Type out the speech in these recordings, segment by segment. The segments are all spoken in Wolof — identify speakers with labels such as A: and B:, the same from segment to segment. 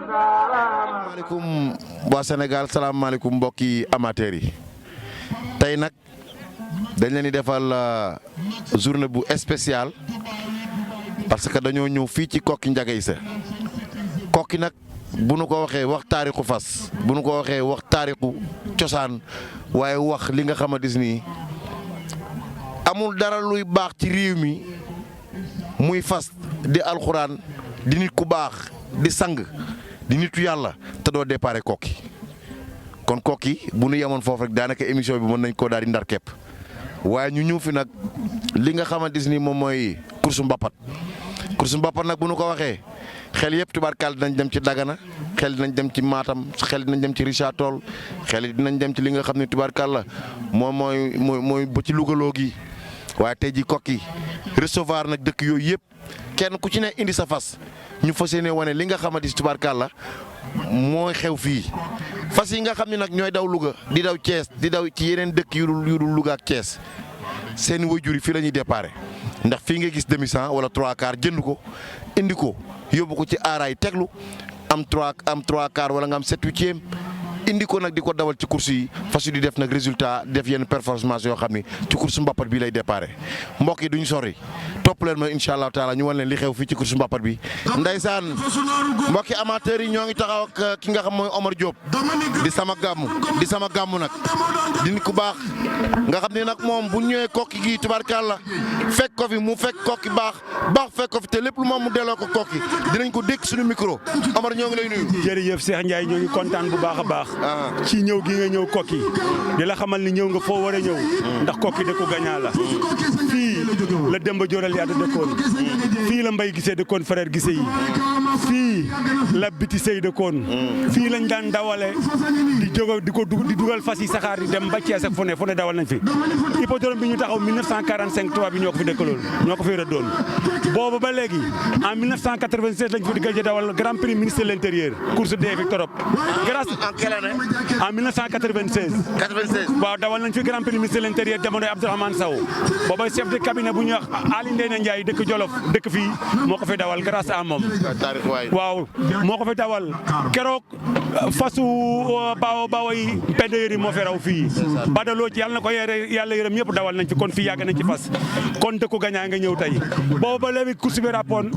A: salaamaaleykum waa Sénégal salaamaaleykum mbokki amateurs yi tey nag dañ leen di defal journée bu spéciale parce que dañoo ñëw fii ci Koki Ndiaga Issa Koki nag bu nu ko waxee wax taarixu fas bu nu ko waxee wax taarixu cosaan waaye wax li nga xamante ni amul dara luy baax ci réew mi muy fas di alxuraan di nit ku baax di sang di nitu yàlla te doo déparé Koki kon Koki bu nu yemoon foofu rek daanaka émission bi mën nañ koo daal di ndar képp waaye ñu ñëw fi nag li nga xamante ni moom mooy course mbapat nag bu nu ko waxee xel yëpp tubaarkaal dinañ dem ci Dagana xel dinañ dem ci Matam xel dinañ dem ci Richard Toll xel dinañ dem ci li nga xam ne tubaarkaal la moom mooy ba ci Lougaloo gi waaye tey ji Koki recevoir nag dëkk yooyu yëpp kenn ku ci ne indi sa fas ñu fas yéene wane li nga xamante ni tubaarkaal la mooy xew fii fas yi nga xam ne nag ñooy daw Louga di daw Thiès di daw ci yeneen dëkk yu dul Louga ak Thiès seen waajur yi fii la ñuy déparé ndax fii nga gis demi-cent wala trois quarts jënd ko indi ko yóbbu ko ci aaraay teglu am trois quarts wala nga am sept huitième indi ko nag di ko dawal ci course yi fas yu di def nag résultat def yenn performance yoo xam ni ci course mbappat bi lay déparé mbokk yi duñ sori topp leen ma incha allah taala ñu wan leen li xew fii ci course mbappat bi. Ndeysaan mbokki amateurs yi ñoo ngi taxaw ak ki nga xam mooy Omar Diop di sama gàmmu nag di nit ku baax nga xam ne nag moom bu ñëwee Koki gii tubaarkàlla fekk ko fi mu fekk Koki baax fekk ko fi te lépp lu moom mu delloo ko Koki dinañ ko dékk suñu micro Omar ñoo ngi lay nuyu.
B: jërëjëf Cheikh Ndiaye ñoo ngi kontaan bu baax a baax. ci ñëw gi nga ñëw Koki di la xamal ni ñëw nga foo war a ñëw ndax Koki dëkku gañaa la fii la Demba Joral Yadd dëkkoon fii la Mbay Gisee dëkkoon frère Gisee yi fii la Biti Sey dëkkoon fii lañ daan dawale di dugal fas yi saxaar di dem ba Thiès ak fu ne dawal nañ fi hippodrome bi ñu taxaw 1945 tubaab bi ñoo ko fi dëkkaloon ñoo ko fi rëddoon boobu ba léegi en 1996 lañ fi di gëj dawal Grand Prix ministre de l'Intérieur course de Vic Torop grâce
A: en quelle année
B: en 1996 waaw dawal nañ fi Grand Prix ministre de l'Intérieur jamonoy Abdourahmane Sow booba chef de cabinet bu ñuy wax Ali Ndeyna Ndiaye dëkk Jolof dëkk fii moo ko fi dawal grâce à moom waaw moo ko fi dawal keroog fasu baawo yi pédéer yi moo fi raw fii badaloo ci yàlla na ko yàlla yërëm ñëpp dawal nañ fi kon fii yàgg nañ ci fas kon dëkku gañaa nga ñëw tey boobu ba léegi course bi rappoon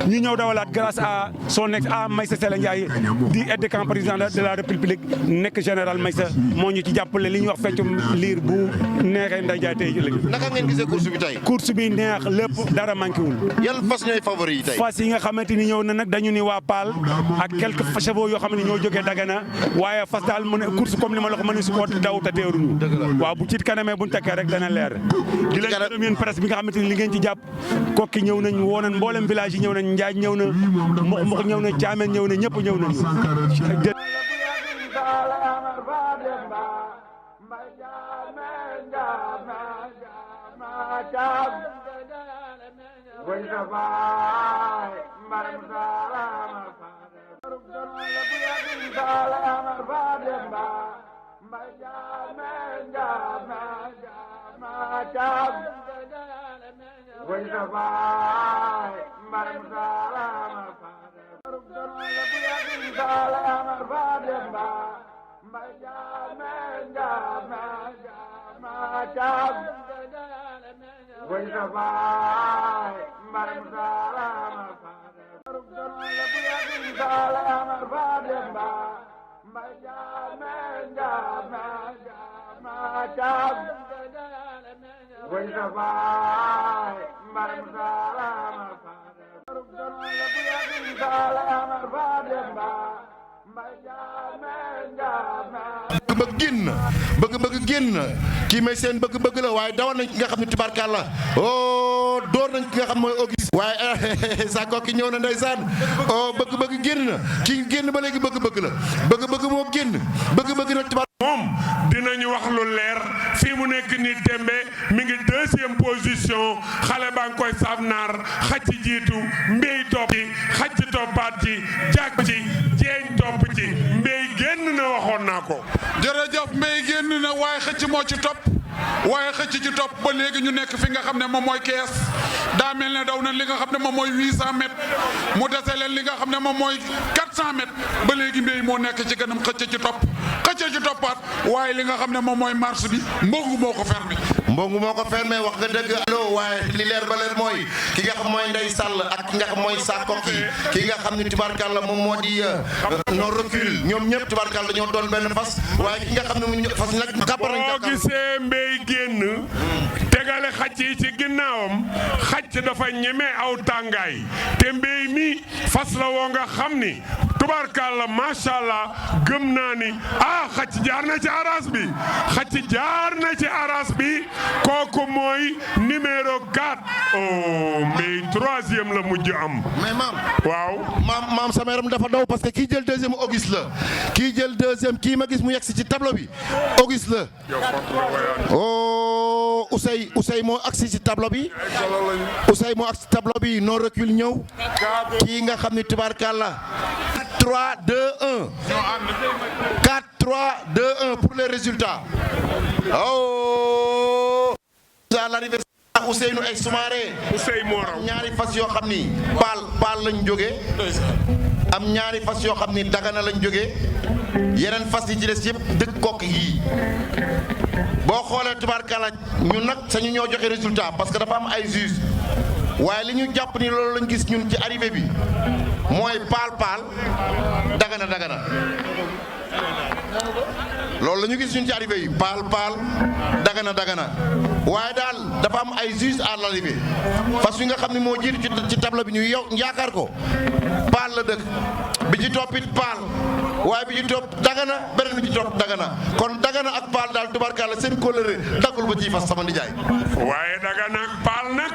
B: ñu ñëw dawalaat grâce à son ex à Maïssa Sele Ndiaye di aide de camp président de la République nekk général Maïssa moo ñu ci jàppale li ñuy wax feccum liir bu neexee nday jaay tey léegi.
A: naka ngeen gisee course bi tey.
B: course bi neex lépp dara manqué wul.
A: yan fas ñooy favori yi tey.
B: fas yi nga xamante ni ñëw na nag dañu ni waa Paal ak quelques chevaux yoo xam ne ñoo jógee Dagana waaye fas daal mu ne course comme li ma la ko mën a si ko daw te teeruñu. waaw bu ci kanamee buñ takkee rek dana leer. di leen gërëm yéen presse bi nga xamante ni li ngeen ci jàpp Koki ñëw nañ woo nañ mboolem village yi ñëw nañ Njaaj ñëw na Mux ñëw na Caameen ñëw na ñëpp ñëw nañu.
A: bëgg génn kii may seen bëgg la waaye dawal nañ ki nga xam ne tubaarkàlla door nañ ki nga xam mooy Auguste waaye sa Koki ñëw na ndeysaan bëgg génn na kii génn ba léegi bëgg la bëgg moo génn bëgg nag tubaar
C: moom dinañu wax lu leer fii mu nekk ni Tembe mi ngi deuxième position xale baa ngi koy safnaar xacc jiitu mbéy topp ci xacc toppaat ci jàkk ci jeeñ topp ci mbéy génn na waxoon naa ko.
D: jërëjëf mbay génn na waaye xëcc moo ci topp waaye xëcc ci topp ba léegi ñu nekk fi nga xam ne moom mooy kees daa mel ne daw na li nga xam ne moom mooy 800 mètres mu dese leen li nga xam ne moom mooy 400 mètres ba léegi mbéy moo nekk ci kanam xëcc ci toppaat waaye li nga xam ne moom mooy marche bi mbongu moo ko fermé.
A: mbongu moo ko fermé wax nga dëgg allo waaye li leer ba leer mooy ki nga xam mooy Ndeye Sall ak ki nga xam mooy Sakoki ki nga xam ne tubaarkàlla moom moo di non recul ñoom ñëpp tubaarkàlla dañoo doon benn fas waaye ki nga xam ne mu fas nag kàppar nañ
C: boo gisee mbéy génn tegale xacc yi ci ginnaawam xacc dafa ñeme aw tàngaay te mbéy mi fas la woo nga xam ni tubaarkàlla macha allah gëm naa ni xacc jaar na ci aras bi xacc jaar na ci aras bi kooku mooy numéro 4 mbéy 3e la mujj am.
A: mais
C: waaw
A: maam sama yaram dafa daw parce que kii jël 2e Auguste la kii jël 2e kii ma gis mu yegsi ci tableau bi Auguste la. Ousseyn moo agsi ci tableau bi Ousseyn moo agsi ci tableau bi non recul ñëw kii nga xam ni tubaarkàlla 4-3-2-1 4-3-2-1 pour les résultats. À l'arrivée Ousseynou ay Soumaré ñaari fas yoo xam ni paal lañ jógee am ñaari fas yoo xam ni Dagana lañ jógee yeneen fas yi ci des yëpp dëkk kokk yii boo xoolee tubaarkàlla ñun nag sañu ñoo joxe résultat parce que dafa am ay juge waaye li ñu jàpp ni loolu lañ gis ñun ci arrivée bi mooy paal Dagana loolu la ñu gis ñun ci arrivée yi paal Dagana waaye daal dafa am ay juge à l'arrivée fas yi nga xam ne moo jiitu ci tableau bi ñu yaakaar ko paal la dëkk bi ci toppit paal waaye bi ci topp Dagana beneen bi ci topp Dagana kon Dagana ak paal daal tubaarkàlla seen kóllëre daggul ba ciy fas sama nijaay.
C: waaye Dagana ak paal nag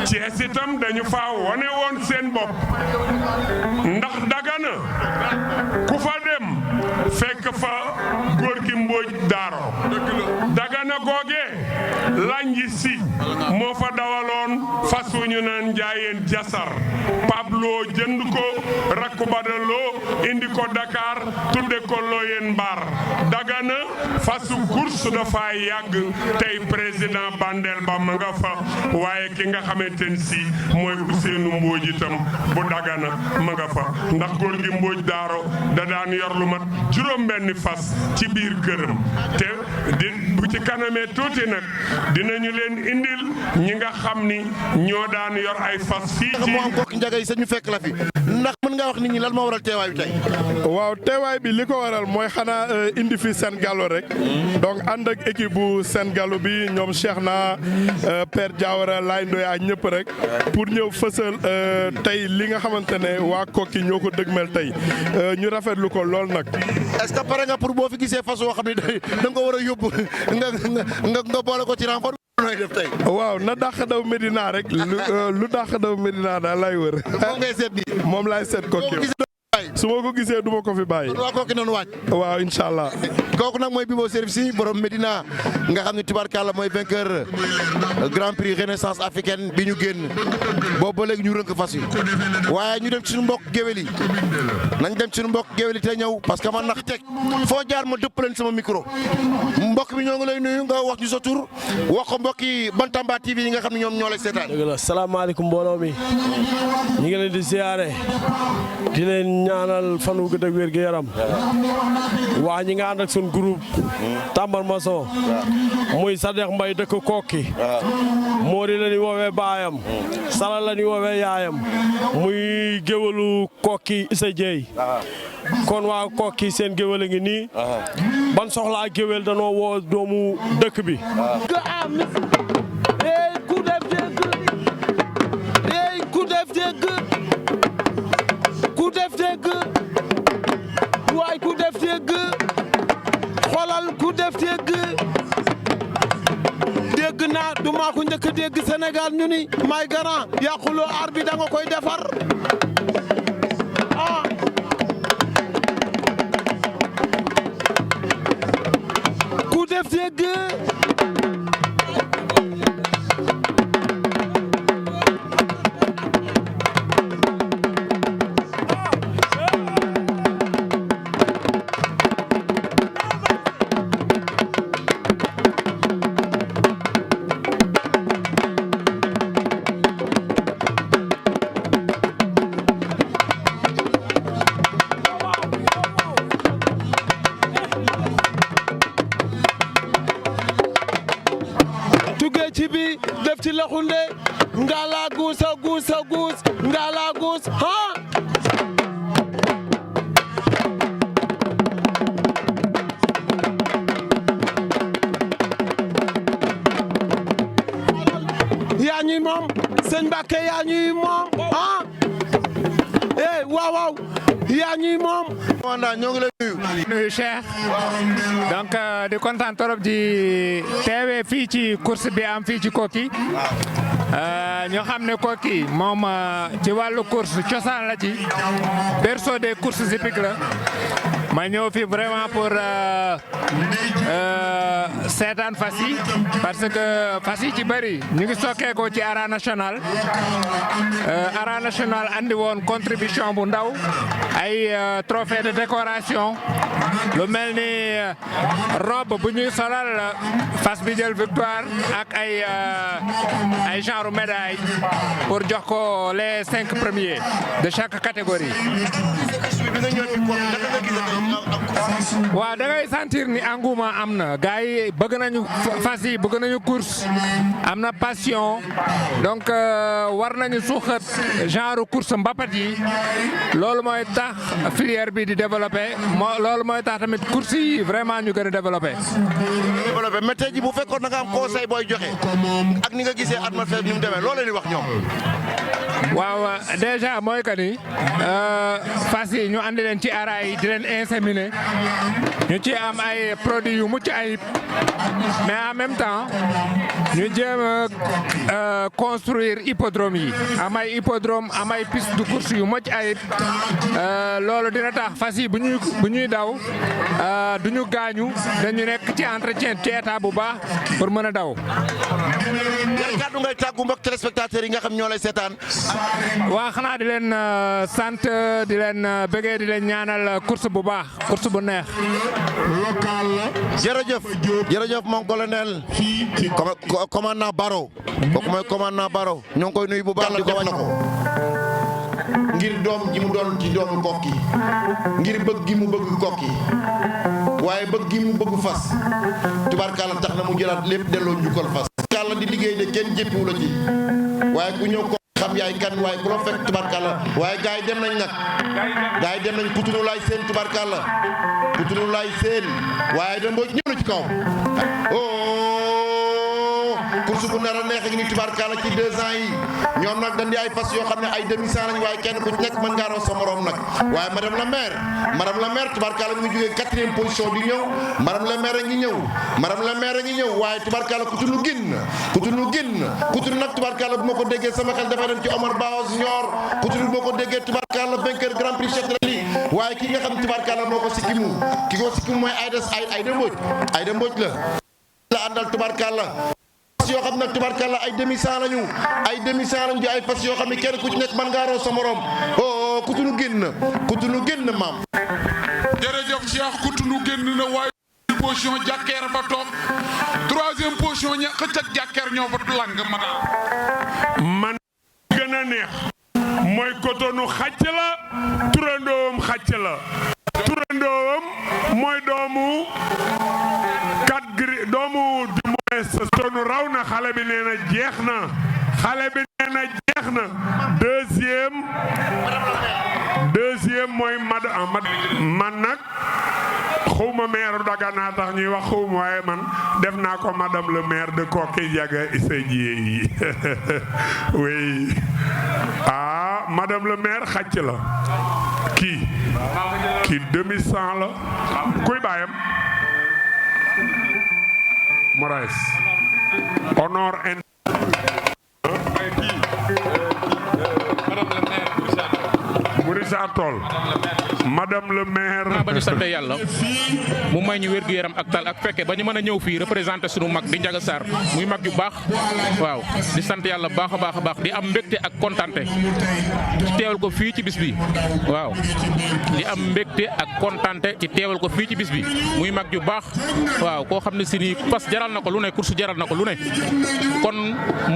C: Cees itam dañu faa wone woon seen bopp ndax Dagana ku fa dem fekk fa góor gi Mbóoj Daaro Dagana googee lanji si moo fa dawaloon fas wu ñu naan njaayeen jasar Pablo jënd ko rakku badaloo indi ko Dakar tudde ko Looyeen Mbaar Dagana fasu course dafa yàgg tey président Bandel ba ma nga fa waaye ki nga xamante ne si mooy Ousseynou Mbóoj itam bu Dagana ma nga fa ndax góor gi Mbóoj Daaro da daan yor lu mat juróom-benni fas ci biir këram te bu ci kanamee tuuti nag dinañu leen indil ñi nga xam ni ñoo daan yor ay fas fii ci
A: moo am kooku njagay sañu fekk la fi ndax mën ngaa wax nit ñi lan moo waral teewaay bi tey.
E: waaw teewaay bi li ko waral mooy xanaa indi fi Sen Gallo rek donc ànd ak équipe bu Sen Gallo bi ñoom Cheikh na Père Diawara Laye Ndoye ak ñëpp rek pour ñëw fësal tey li nga xamante ne waa Koki ñoo ko dëgmel tey ñu rafetlu ko lool nag.
A: est-ce que pare nga pour boo fi gisee fas yoo xam ne da nga ko war a yóbbu nga boole ko ci renfort nooy def tey.
E: waaw na dàq daw Medina rek lu dàq daw Medina daal lay wër.
A: moom ngay seet nii.
E: moom laay seet Koki. su ma ko gisee du ma ko fi bàyyi.
A: waa Koki noonu waaj.
E: waaw incha allah.
A: kooku nag mooy Bibo Serif si borom Medina nga xam ne tubaarkàlla mooy vainqueur Grand Prix Renaissance africaine bi ñu génn boobu ba léegi ñu rënk fas yi waaye ñu dem ci suñu mbokk géwél yi nañ dem ci suñu mbokk géwél yi te ñëw parce que man nag teg foo jaar ma dëpp leen sama micro mbokk bi ñoo ngi lay nuyu nga wax ñu sa tur wax ko mbokki Bantamba TV yi nga xam ne ñoom ñoo lay seetaan.
F: dëgg la salaamaaleykum mbooloo mi ñu ngi leen di ziare di leen ñaanal fan wu gëdd ak wér gu yaram waa ñi nga ànd ak suñu groupe Tambar Maçon muy Sadex Mbay dëkk Koki Mori la ñuy woowee baayam Sala la ñuy woowee yaayam muy géwalu Koki Issa Dieye kon waa Koki seen géwal a ngi nii ban soxlaa géwél danoo woo doomu dëkk bi
G: ku def dégg waay ku def dégg xoolal ku def dégg dégg naa du maa ko njëkk a dégg Sénégal ñu ni may garant yàquloo aar bi da nga koy defar ah ku def dégg ci bi def ci laxunde ngala guus a guus a guus ngala guus ha yaa ñuy moom sëñ Mbàkke yaa ñuy moom ah waaw waaw yaa ñuy moom.
A: ñoo ngi lay
H: nuyu Cheikh donc di kontaan trop di teewee fii ci course bi am fii ci Koki ñoo xam ne Koki moom ci wàllu course cosaan la ci berceau des courses hippiques la ma ñëw fi vraiment pour seetaan fas yi parce que fas yi ci bëri ñu ngi sokkeekoo ci Arène Nationale Arène Nationale andi woon contribution bu ndaw ay trophée de décoration lu mel ni robe bu ñuy solal fas bi jël victoire ak ay genre médaille pour jox ko les 5 premiers de chaque catégorie. waaw da ngay sentir ni engouement am na gars yi bëgg nañu fas yi bëgg nañu course am na passion donc war nañu suuxat genre course mbapat yi loolu mooy tax filière bi di développé loolu mooy tax tamit course yi vraiment ñu gën a développé.
A: mais tey jii bu fekkoon da nga am conseil booy joxe ak ni nga gisee atmosphère bi ni mu demee loolu leen di wax ñoom.
H: waaw déjà mooy que ni fas yi ñu andi leen ci ara yi di leen inséminer ñu ci am ay produits yu mucc ayib mais en même temps ñu jéem a construire hippodrome yi am ay hippodrome am ay piste de course yu mucc ayib loolu dina tax fas yi bu ñuy daw du ñu gaañu dañu nekk ci entretien ci état bu baax pour mën a daw.
A: yan kàddu ngay tàggu mbokk téléspectateurs yi nga xam ñoo lay seetaan.
H: waa xanaa di leen sant di leen bëggee di leen ñaanal course bu baax course bu neex.
A: jërëjëf mon colonel commandant Baro kooku mooy commandant Baro ñoo ngi koy nuyu bu baax di ko wàññi ko ngir doom ji mu doon ci doomu Koki ngir bëgg gi mu bëgg Koki waaye bëgg gi mu bëgg fas tubaarkàlla tax na mu jëlaat lépp delloo njukkal fas kàlla di liggéey de kenn jéppiwu la ci waaye ku ñëw ko xam yaay kan waaye ku la fekk tubaarkàlla waaye gars yi dem nañ nag gars yi dem nañ kutunu laay seen tubaarkàlla kutunu laay seen waaye da mbooj ñëw na ci kaw course bu nar a neex ak ni tubaarkàlla ci 2 ans yi ñoom nag dañ di ay fas yoo xam ne ay demi-cent lañ waaye kenn ku ci nekk mën ngaa raw sa morom nag waaye madame la maire tubaarkàlla mu ngi jógee 4e position di ñëw madame la maire a ngi ñëw waaye tubaarkàlla kutunu nag tubaarkàlla bu ma ko déggee sama xel dafay dem ci Omar Bao Junior kutunu bu ma ko déggee tubaarkàlla vainqueur grand prix chef de la Ligue waaye ki nga xam ne tubaarkàlla moo ko sikkimu mooy Aïda Mbodj la àndal tubaarkàlla yoo xam nag tubaarkàlla ay demi-cent lañu di ay fas yoo xam ne kenn ku ci nekk mën ngaa raw sa morom kutunu génn maam.
D: jërëjëf Cheikh kutunu génn na waaye position jàkkeer fa toog 3e position ña xëcc ak jàkkeer ñoo fa lang
C: man gën a neex mooy kotonu xàcc la turandoom xàcc la turandoom mooy doomu tonu raw na xale bi nee na jeex na deuxième mooy man nag xawma maire Dagana tax ñuy wax xawma waaye man def naa ko madame le maire de Koki Diaga Issa Dieye oui madame le maire xàcc la kii demi-cent la kuy baayam Moraes honor and Mourissa Toll madame le maire.
I: ba ñu sant yàlla mu may ñu wér-gu-yaram ak tal ak fekke ba ñu mën a ñëw fii représenté sunu mag di Ndiaga Sarr muy mag yu baax waaw di sant yàlla baax a baax di am mbégte ak kontante ci teewal ko fii ci bis bi waaw di am mbégte ak kontante ci teewal ko fii ci bis bi muy mag yu baax waaw koo xam ne si nii fas jaral na ko lu ne course jaral na ko lu ne kon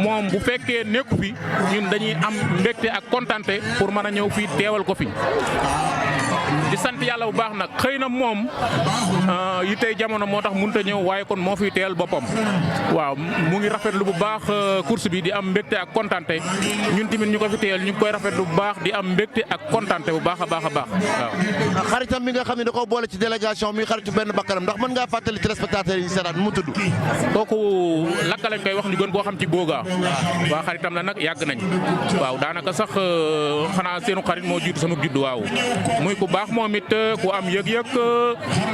I: moom bu fekkee nekku fi ñun dañuy am mbégte ak kontante pour mën a ñëw fii teewal ko fi di sant yàlla bu baax nag xëy na moom yi tey jamono moo tax mënut a ñëw waaye kon moo fiy teel boppam waaw mu ngi rafetlu bu baax course bi di am mbégte ak kontante ñun tamit ñu ko fi teel ñu ngi koy rafetlu bu baax di am mbégte ak kontante bu baax a baax a baax waaw.
A: xaritam bi nga xam ne da koo boole ci délégation muy xaritu benn bakkanam ndax mën ngaa fàttali téléspectateurs yi seetaan mu tudd.
I: kooku lakka lañ koy wax ñu gën koo xam ci Boga waaw xaritam la nag yàgg nañ waaw daanaka sax xanaa seenu xarit moo jiitu sama juddu waaw muy ku baax moom it ku am yëg-yëg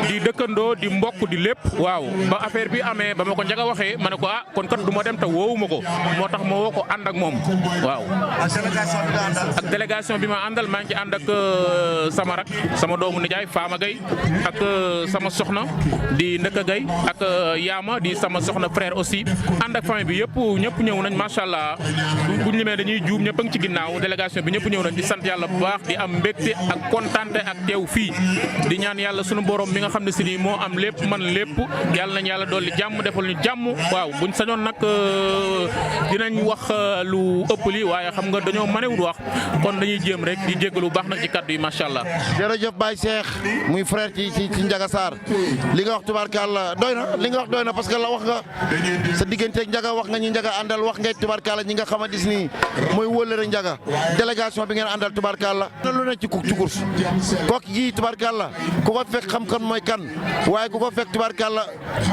I: di dëkkandoo di mbokk di lépp waaw ba affaire bi amee ba ma ko njaga waxee ma ne ko kon kat du ma dem te woowu ma ko moo tax ma woo ko ànd ak moom waaw. ak délégation bi ma àndal maa ngi ci ànd ak sama rak sama doomu nijaay Fama Gueye ak sama soxna di Ndëkka Gueye ak Yaama di sama soxna frère aussi ànd ak famille bi yëpp ñëpp ñëw nañ macha allah buñ limee dañuy juum ñëpp a ngi ci ginnaaw délégation bi ñëpp ñëw nañ di sant yàlla bu baax di am mbégte ak kontante ak teew fii di ñaan yàlla sunu borom mi nga xam ne si nii moo am lépp man lépp yàlla nañ yàlla dolli jàmm defal ñu jàmm waaw buñ sañoon nag dinañ wax lu ëpp li waaye xam nga dañoo mënewul wax kon dañuy jéem rek di jéggalu bu baax nag ci kaddu yi macha allah.
A: jërëjëf Baye Cheikh muy frère ci Ndiaga Sarr li nga wax tubaarkàlla doy na li nga wax doy na parce que la wax nga sa digganteeg Ndiaga wax nga ñi Ndiaga àndal wax ngay tubaarkàlla ñi nga xamante ni mooy wóllëre Ndiaga délégation bi ngeen àndal tubaarkàlla na lu ne ci course kooku gi tubaarkàlla ku ko fekk xam kan mooy kan waaye ku ko fekk tubaarkàlla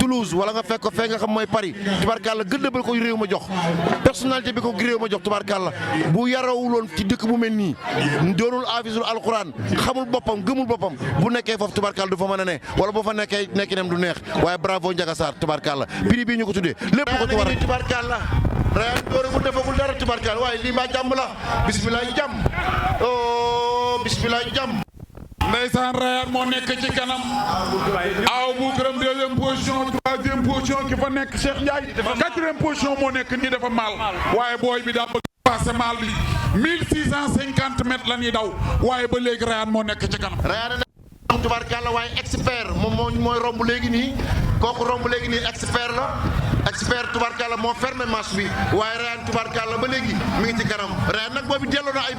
A: Toulouse wala nga fekk ko fekk nga xam mooy Paris tubaarkàlla gëddëbal ko réew ma jox personnalité bi ko réew ma jox tubaarkàlla bu yarawuloon ci dëkk bu mel nii doonul afisul alquran xamul boppam gëmul boppam bu nekkee foofu tubaarkàlla du fa mën a ne wala boo fa nekkee nekkinam du neex waaye bravo Ndiaga Sarr tubaarkàlla prix bii ñu ko tuddee lépp ko ci war tubaarkàlla Rayane doore bu defagul dara tubaarkàlla waaye lii mbaa jàmm la bismillah jàmm bismillah jàmm
D: ndeysaan Rayane moo nekk ci kanam aw bu këram deuxième position troisième position ki fa nekk Cheikh Ndiaye quatrième position moo nekk nii dafa mal waaye booy bi daa bëgg passé mal bi 1650 mètres la ñuy daw waaye ba léegi Rayane moo nekk ci kanam
A: tubaarkàlla waaye expert moom mooy romb léegi nii kooku romb léegi nii expert la expert tubaarkàlla moo fermé marche bi waaye Rayane tubaarkàlla ba léegi mi ngi ci kanam Rayane nag booy bi delloo na ay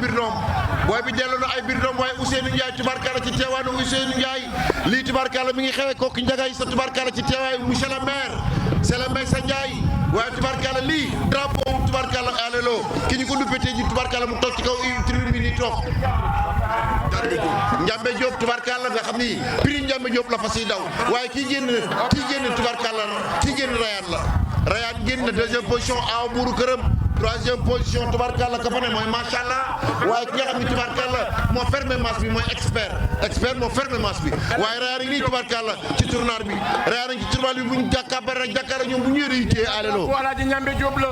A: biir doom waaye Ousseynou Ndiaye tubaarkàlla ci teewaanu Ousseynou Ndiaye lii tubaarkàlla mi ngi xewee kooku Ndiaga sa tubaarkàlla ci teewaayu monsieur le maire Sele Mbaysa Ndiaye waaye tubaarkàlla lii drapeau tubaarkàlla alelo ki ñu ko duppetee ji tubaarkàlla mu toog ci kaw tribune bi nii toog Njambe Diop tubaarkàlla nga xam ni prix Njambe Diop la fa siy daw waaye kii génn tubaarkàlla kii génn Rayane la Rayane génn na deuxième position aw buuru këram troisième position tubaarkàlla ka fa ne mooy macha allah waaye ki nga xam ni tubaarkàlla moo fermé masse bi mooy expert moo fermé masse bi waaye Rayane ngi nii tubaarkàlla ci tournoi bi Rayane ngi ci tournoi bi bu ñu jàkkaarloo ñoom bu ñu yore yi téye alelo
G: voilà di Njambe Diop la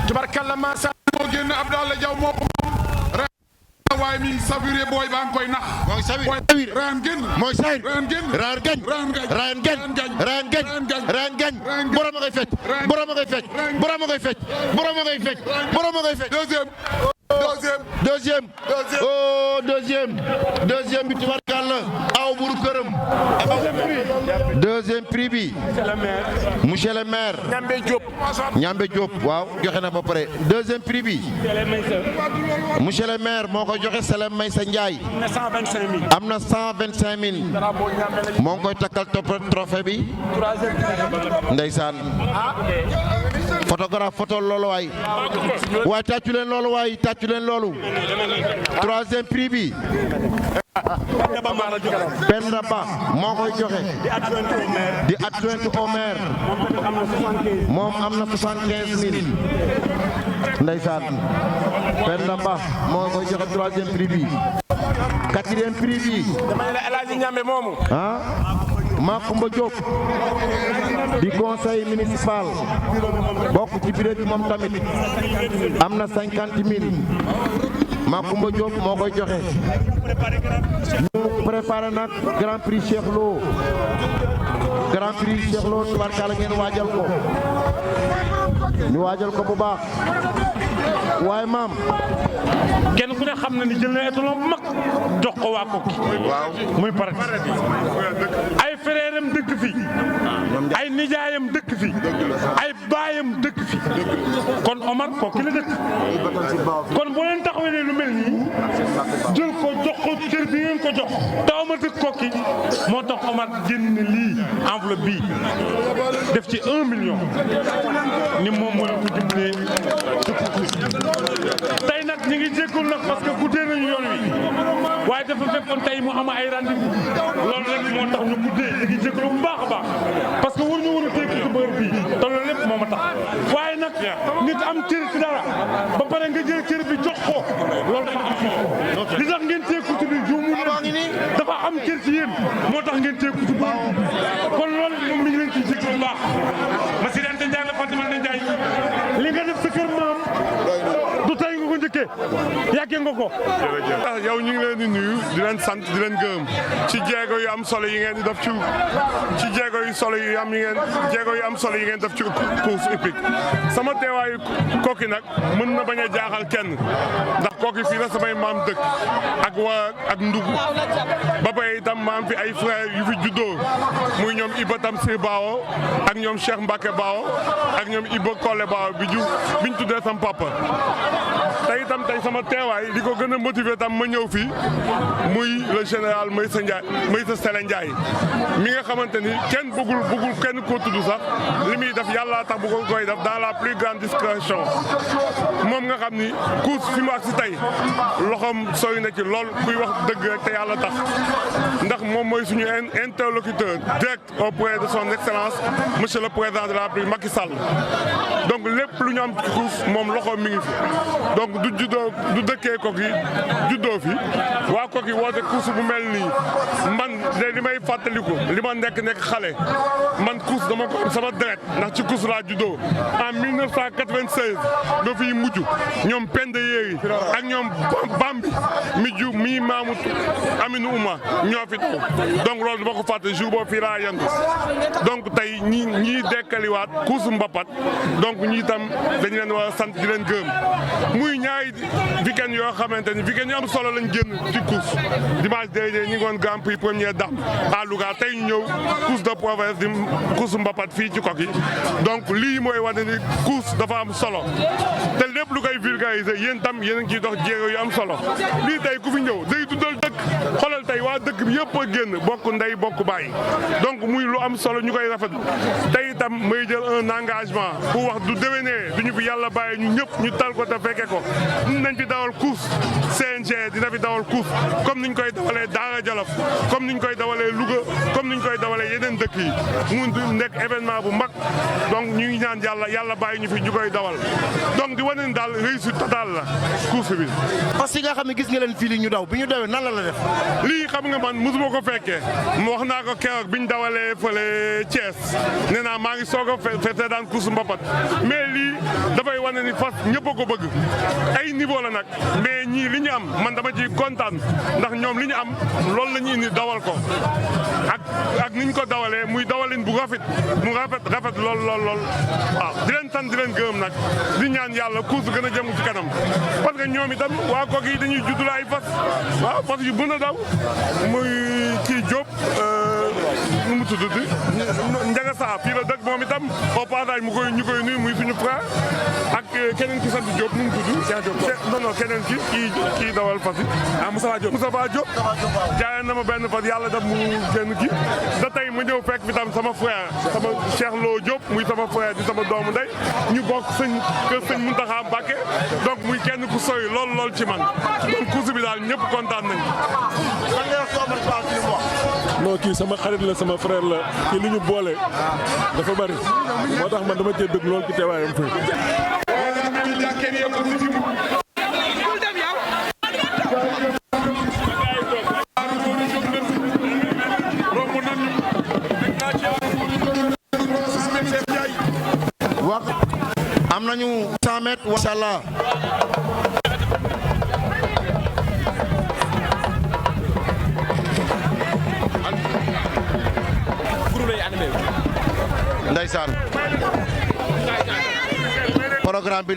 G: tubaarkàlla macha
D: moo génn Abdallah Diaw moo ko waaye mi saviré booy baa ngi koy nax
A: mooy savir
D: Rayane génn
A: mooy savir
D: Rayane génn
A: Rayane gañ borom a ngay fecc borom a ngay fecc deuxième bi tubaarkàlla aw buru këram deuxième prix bi monsieur le maire Ñambe Diop waaw joxe na ba pare deuxième prix bi monsieur le maire moo ko joxe Sele Maysa Ndiaye am na 125 000 moo ngi koy takkal trophée bi ndeysaan photographe photo loolu waaye tàccu leen loolu troisième prix bi Penda Ba moo koy joxe di adjoint au maire moom am na 75 000 ndeysaan Penda Ba moo koy joxe troisième prix bi quatrième prix bi Makumba Diop di conseil municipal bokk ci bureau bi moom tamit am na 50 000 Makumba Diop moo koy joxe ñu préparé nag grand prix Cheikh Lo tubaarkàlla ngeen waajal ko ñu waajal ko bu baax waaye maam
B: kenn ku ne xam na ni jël na étalon bu mag jox ko waa Koki waaw muy pare ay frèram dëkk fi ay nijaayam dëkk fi ay
C: baayam dëkk fi kon Omar Koki la dëkk kon boo leen taxawee lu mel nii jël ko jox ko cër bi ngeen ko jox te Omar dëkk Koki moo tax Omar génn ne lii enveloppe bii def ci 1 million ni moom mooy ko dimbalee tey nag ñu ngi jéggul nag parce que guddee nañu yoon wi waaye dafa fekkoon tey mu am ay rendez-vous loolu rek moo tax ñu guddee ñu ngi jéggul bu baax a baax parce que war ñu war a téye ci bër bii te loolu lépp moo ma tax waaye nag nit am cër ci dara ba pare nga jël cër bi jox ko loolu dafa am solo li tax ngeen téye ci biir juumu leen dafa am cër ci yéen moo tax ngeen téye ci biir kon loolu moom mi ngi leen ciy jéggul bu baax ma si dante Ndiaye la Fatima Ndiaye li nga def sa kër maam du tey nga ko njëkkee yàggee nga ko.
J: jërëjëf yow ñu ngi leen di nuyu di leen sant di leen gërëm ci jéego yu am solo yi ngeen di def ci jéego yu solo yu am solo yi ngeen def ci course hippique sama teewaayu Koki nag mën na bañ a jaaxal kenn ndax Koki fii la samay maam dëkk ak waa ak Ndugu ba bay itam maam fi ay frère yu fi juddoo muy ñoom Iba Tamsir Bawo ak ñoom Cheikh Mbacke Bawo ak ñoom Iba Kole Bawo biñ tuddee sam papa tey itam tey sama teewaay li ko gën a motiver tam ma ñëw fii muy le général Meïssa Sélé Ndiaye mi nga xamante ni kenn bëggul kenn koo tudd sax li muy def yàlla tax bu ko koy def dans la plus grande discrétion moom nga xam ni course fi mu ak si tey loxoom sooy na ci lool kuy wax dëgg rek te yàlla tax ndax moom mooy suñu interlocuteur direct auprès de son excellence monsieur le président de la République Macky Sall donc lépp lu ñu am ci course moom loxoom mi ngi fi donc du dëkkee Koki juddoo fi waa Koki woote course bu mel nii man de li may fàttaliku li ma nekk xale man course dama ko am sama deret ndax ci course laa juddoo en 1996 ba fiy mujj ñoom Penda Yéeri ak ñoom Bambi mi maamu Aminou Ouma ñoo fi taw donc loolu dama ko fàtte jour boobu fii laa yendu donc tey ñii dekkaliwaat course mbapat donc ñi itam dañu leen war a sant di leen gërëm muy ñaari weekend yoo xamante ni weekend yu am solo lañ génn ci course dimanche dernier ñu ngi woon Grand Prix première dame à Louga tey ñu ñëw course de province di course mbapat fii ci Koki donc lii mooy wane ni course dafa am solo te lépp lu koy vulgariser yéen tam yéen a ngi ciy dox jéego yu am solo lii tey ku fi ñëw day dundal dëkk xoolal tey waa dëkk bi yëpp a génn bokk ndey bokk baay donc muy lu am solo ñu koy rafetlu tey itam may jël un engagement pour wax du déwénee du ñu fi yàlla bàyyi ñu ñëpp ñu tal ko te fekke ko nañ fi dawal course CNG dina fi dawal course comme niñ koy dawalee Daara Jolof comme niñ koy dawalee Louga comme niñ koy dawalee yeneen dëkk yi mu nekk événement bu mag donc ñu ngi ñaan yàlla bàyyi ñu fi ñu koy dawal donc di wane ni daal réussite totale la course bi.
A: parce que nga xam ne gis nga leen fii li ñu daw bi ñu dawee nan la def.
J: lii xam nga man mosuma ko fekkee mu wax naa ko keroog biñ dawalee fële Thiès nee naa maa ngi soog a fete daan course mbapat mais lii dafay wane ni fas ñëpp a ko bëgg ay niveau la nag mais ñii li ñu am man dama ciy kontaan ndax ñoom li ñu am loolu la ñu indi dawal ko ak niñ ko dawalee muy dawalin bu rafet lool waaw di leen sant di leen gërëm nag di ñaan yàlla course gën a jëm ci kanam parce que ñoom itam waa Koki yi dañuy juddula ay fas waaw fas yu mën a daw muy kii Diop nu mu tuddati Ndiaga Sarr fii la dëkk moom itam au passage ñu koy nuyu muy suñu frère ak keneen ki sant Diop nu mu tudd non keneen kii dawal fas yi Moustapha Diop jaayeen na ma benn fas yàlla def mu génn kii da tey ma ñëw fekk fi tam sama frère sama Cheikh Lo Diop muy sama frère di sama doomu ndey ñu bokk kër sëñ Mountakha Mbacké donc muy kenn ku soy lool ci man donc course bi daal ñëpp kontaan nañ
E: non kii sama xarit la sama frère la kii li ñu boole dafa bari moo tax man dama cee bëgg lool ci teewaayam fii.
A: wax am nañu 100 mètres macha allah. Ndeysaan programme bi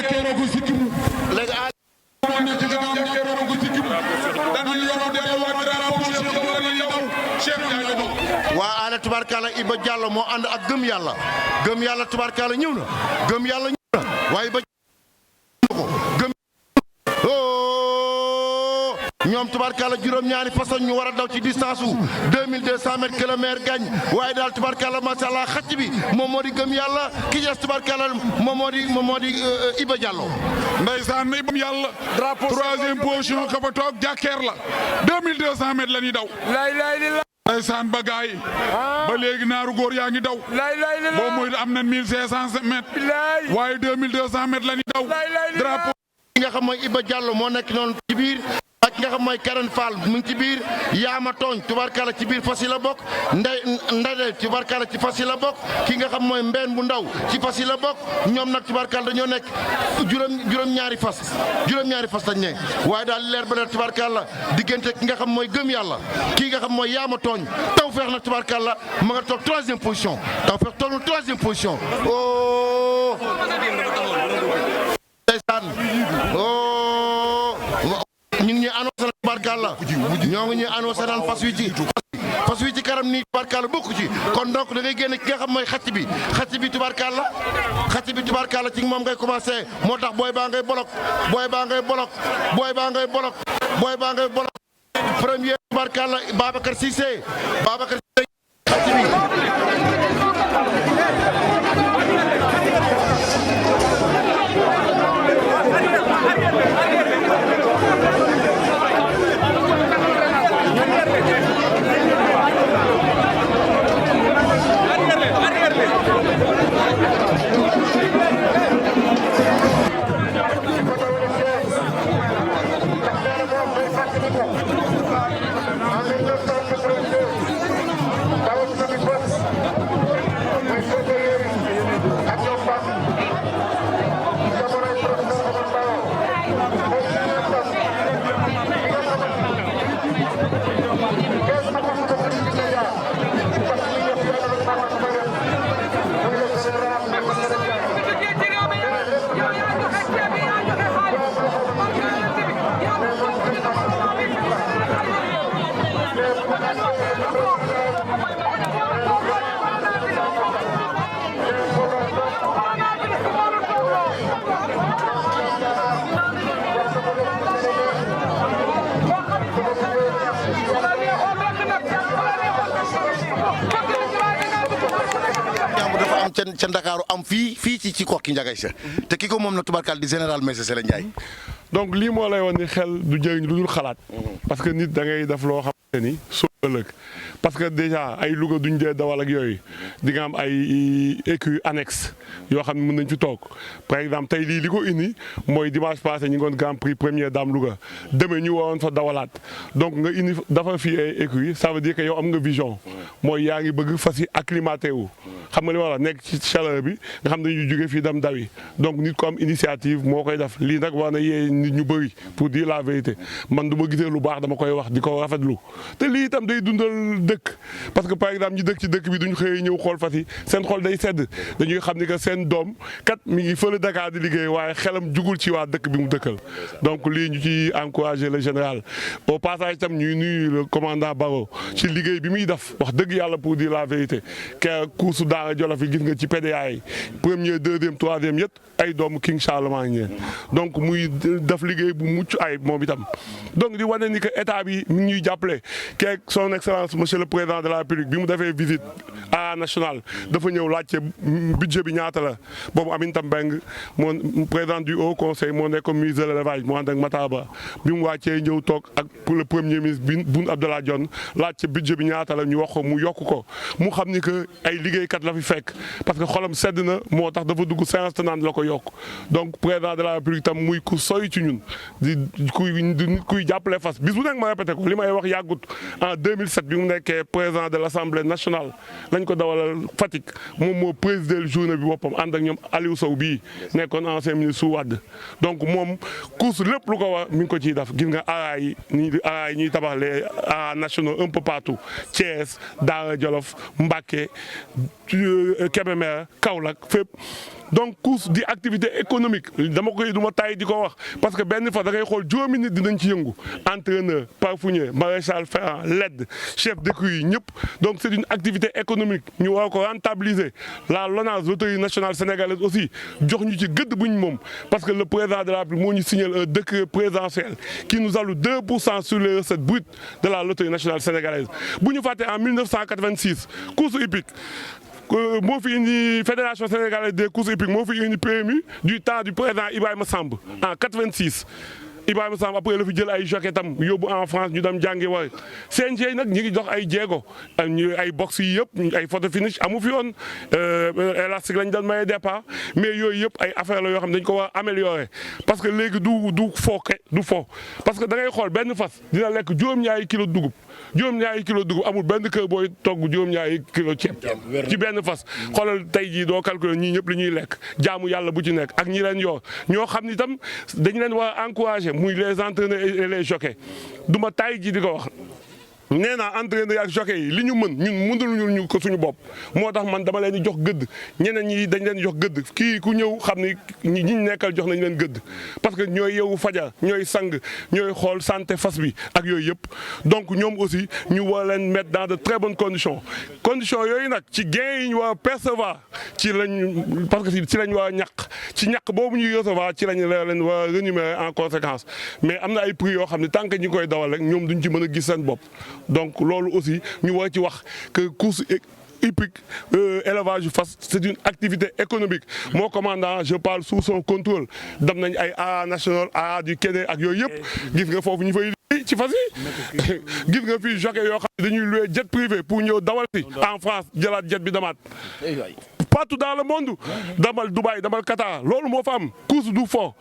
D: jàkkeeroo ko sikkimu
A: léegi
D: moo nekk ci kanam jàkkeeroo ko sikkimu dañuy yóbbu delluwaat drapeau Cheikh Diaw yow Cheikh Ndiaye Diaw
A: waa Allé tubaarkalla Iba Diallo moo ànd ak gëm yàlla tubaarkalla ñëw na gëm yàlla ñëw na waaye Iba gëm ñoom tubaarkalla juróom-ñaari façon ñu war a daw ci distance u 2200 mètres kilomètre gañ waaye daal tubaarkalla macha allah xacc bi moom moo di gëm yàlla ki des tubaarkalla moom moo di Iba Diallo.
D: ndeysaan Iba yàlla troisième position ka fa toog jàkkeer la 2200 mètres la ñuy daw. ndeysaan ba gaay ba léegi naaru góor yaa ngi daw. boo mooy am na 1500 mètres. waaye 2200 mètres la ñuy daw. drapeau
A: ki nga xam mooy Iba Diallo moo nekk noonu ci biir. ak ki nga xam mooy Karen Fall mu ngi ci biir yaama tooñ tubarkala ci biir fas yi la bokk ndade tubarkala ci fas yi la bokk ki nga xam mooy mbeen bu ndaw ci fas yi la bokk ñoom nag tubarkala dañoo nekk juróom-ñaari fas lañ ne waaye daal leer ba leer tubarkala diggante ki nga xam mooy gëm yàlla kii nga xam mooy yaama tooñ taw feex nag tubarkala ma nga toog 3e position taw feex toog na 3e position oh ndeysaan oh ñu ngi ñuy annoncé naan tubarkalla ñoo ngi ñuy annoncé naan fas wi ci karam nii tubarkalla bokku ci kon donc da ngay génne ki nga xam mooy xacc bi tubarkalla ci moom ngay commencé moo tax booy baa ngay bolok premier tubarkalla Babacar Cissé xacc bi ca Ndakaaru am fii ci Kokki Ndiagay Sa te ki ko moom na tubarkal di général Meïssa Sélé Ndiaye.
J: donc lii moo lay wan ni xel du jëriñ lu dul xalaat parce que nit da ngay def loo xamante ni soo ëllëg parce que déjà ay Louga duñ dee dawal ak yooyu di nga am ay écurie annexe yoo xam ne mën nañ fi toog par exemple tey lii li ko indi mooy dimanche passé ñu ngi woon Grand Prix première dame Louga demee ñu waroon fa dawalaat donc nga indi dafa fii ay écurie ça veut dire que yow am nga vision mooy yaa ngi bëgg fas yi acclimaté wu xam nga li ma la nekk ci chaleur bi nga xam ne dañuy jóge fii dem dawi donc nit ko am initiative moo koy def lii nag war na yee nit ñu bëri pour dire la vérité man du ma gisee lu baax dama koy wax di ko rafetlu te lii itam day dundal dëkk parce que par exemple ñi dëkk ci dëkk bi duñ xëy ñëw xool fas yi seen xol day sedd dañuy xam ni que seen doom kat mi ngi fële Dakar di liggéey waaye xelam jugul ci waa dëkk bi mu dëkkal donc lii ñu ci encouragé le général au passage itam ñuy nuyu le commandant Baro ci liggéey bi muy def wax dëgg yàlla pour dire la vérité ke course Daara Jolof yi gis nga ci PDA yi premier deuxième troisième yëpp ay doomu King Charlemagne donc muy def liggéey bu mucc ay moom itam donc di wane ni que état bi mi ngi ñuy jàppale keek son excellence monsieur le président de la République bi mu defee visite à nationale dafa ñëw laajte budget bi ñaata la boobu Aminata Mbengue moo président du haut conseil moo nekk ministre de l'élevage mu ànd ak Matar Ba bi mu wàccee ñëw toog ak le premier ministre Boun Abdallah Dionne laajte budget bi ñaata la ñu wax ko mu yokk ko mu xam ni que ay liggéeykat la fi fekk parce que xolam sedd na moo tax dafa dugg séance tenante la ko yokk donc président de la République tam muy ku soy ci ñun di kuy jàppale fas bis bu nekk ma répété ko li may wax yàggut yàggut en 2007 bi mu nekkee président de l'Assemblée nationale lañ ko dawalal Fatick moom moo présidé journée bi boppam ànd ak ñoom Aliou Sow bii nekkoon ancien ministre su Wade donc moom course lépp lu ko war mi ngi ko ciy def gis nga araay yi ñuy tabax les aras nationaux un peu partout Thiès Daara Jolof Mbacké Kébémer Kaolack fépp donc course di activité économique dama koy duma tay di ko wax parce que benn fois da ngay xool juróomi nit dinañ ci yëngu entraîneur parfournier maréchal ferrant LED chef d'écurie yi ñëpp donc c'est une activité économique ñu war ko rentabiliser la LONASE loterie nationale sénégalaise aussi jox ñu ci gëdd buñ moom parce que le président de la République moo ñu signé un décret présidentiel qui nous alloue 2% sur les recettes brutes de la loterie nationale sénégalaise bu ñu fàtte en 1986 course hippique moo fi indi fédération sénégalaise des courses hippiques moo fi indi PMU du temps du président Ibrahima Samb en 86 Ibrahima Samb après la fi jël ay jockey tam yóbbu en France ñu dem jàngi war CNG nag ñi ngi dox ay jéego ay box yi yëpp ay photo finish amu fi woon élastique lañ doon maye départ mais yooyu yëpp ay affaire la yoo xam ne dañ ko war a améliorer parce que léegi du fo parce que da ngay xool benn fas dina lekk juróom-ñaari kilo dugub amul benn kër booy togg juróom-ñaari kilo ceeb ci benn fas xoolal tey jii doo calculer ñii ñëpp li ñuy lekk jaamu yàlla bu ci nekk ak ñi leen yor ñoo xam ni tam dañ leen war a encourager muy les entraîneurs et les jockeys du ma tay ji di ko wax nee naa entraîneur ak jockey yi li ñu mën ñun mënul ñu ko suñu bopp moo tax man dama leen di jox gëdd ñeneen ñi dañ leen di jox gëdd kii ku ñëw xam ni ñi ñu nekkal jox nañ leen gëdd parce que ñooy yeewu fajar ñooy sang ñooy xool santé fas bi ak yooyu yëpp donc ñoom aussi ñu war leen mettre dans de très bonnes conditions yooyu nag ci gain yi ñu war a percevoir ci lañ parce que ci lañ war a ñàkk ci ñàkk boobu ñuy recevoir ci lañ leen war a rémunérer en conséquence mais am na ay prix yoo xam ne tant que ñu koy dawal rek ñoom duñ ci mën a gis seen bopp donc loolu aussi ñu war ci wax que course hippique élevage fas c'est une activité économique mon commandant je parle sous son contrôle dem nañ ay aras national aras du Kéné ak yooyu yëpp gis nga foofu ñu fay ci fas yi gis nga fii jockey yoo xam ne dañuy louer jet privé pour ñëw dawal si en France jëlaat jet bi damaat partout dans le monde damal Dubaï damal Qatar loolu moo fa am course du fo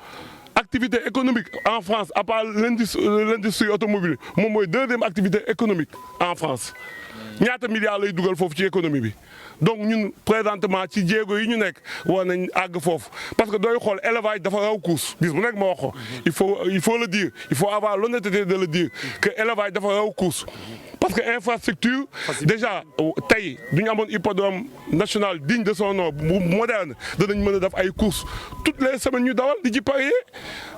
J: activité économique en France à part l'industrie automobile moom mooy deuxième activité économique en France ñaata milliards lay dugal foofu ci économie bi donc ñun présentement ci jéego yi ñu nekk war nañ àgg foofu parce que dooy xool élevage dafa raw course bis bu nekk ma wax ko il faut le dire il faut avoir l'honnêteté de le dire que élevage dafa raw course parce que infrastructure déjà tey du ñu amoon hippodrome national digne de son nom bu moderne danañ mën a def ay courses toutes les semaines ñu dawal di ci parier